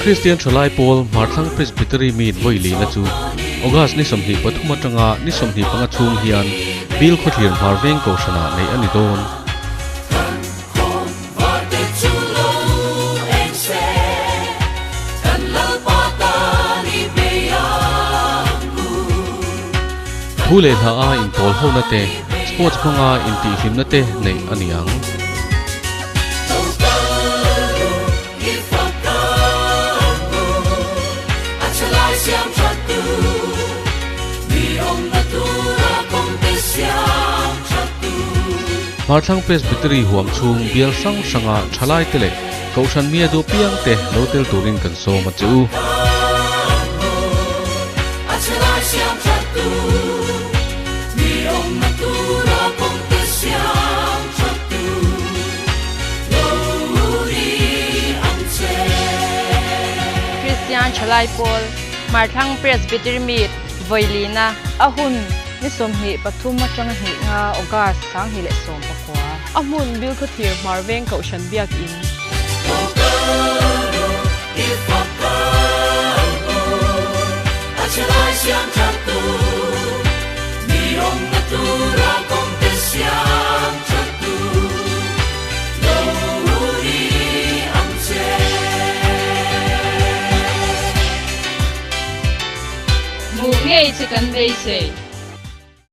Kristian Thalai Pawl Hmarthlang Presbytery Meet vawi lina chu August ni 23 atanga ni 25 chhung hian Bill Khawthlir Hmar Veng Kohhranah neih a ni dawn. Thu leh hla a inpawl hona te, sports hmanga intihhlimna te neih a ni ang. Hmarthlang Presbytery huam chhung bial hrang hranga thalaite leh Kohhran mia duh piangte lo tel turin kan sawm a che u. Kristian Thalai Pawl, Hmarthlang Presbytery Meet, Vawilina. A hun, Ni 23 atanga hnih nga August 2019. A hmun, Bilkhawthlir Hmar Veng Kohhran Biakin. Hmuh ngei che kan beisei.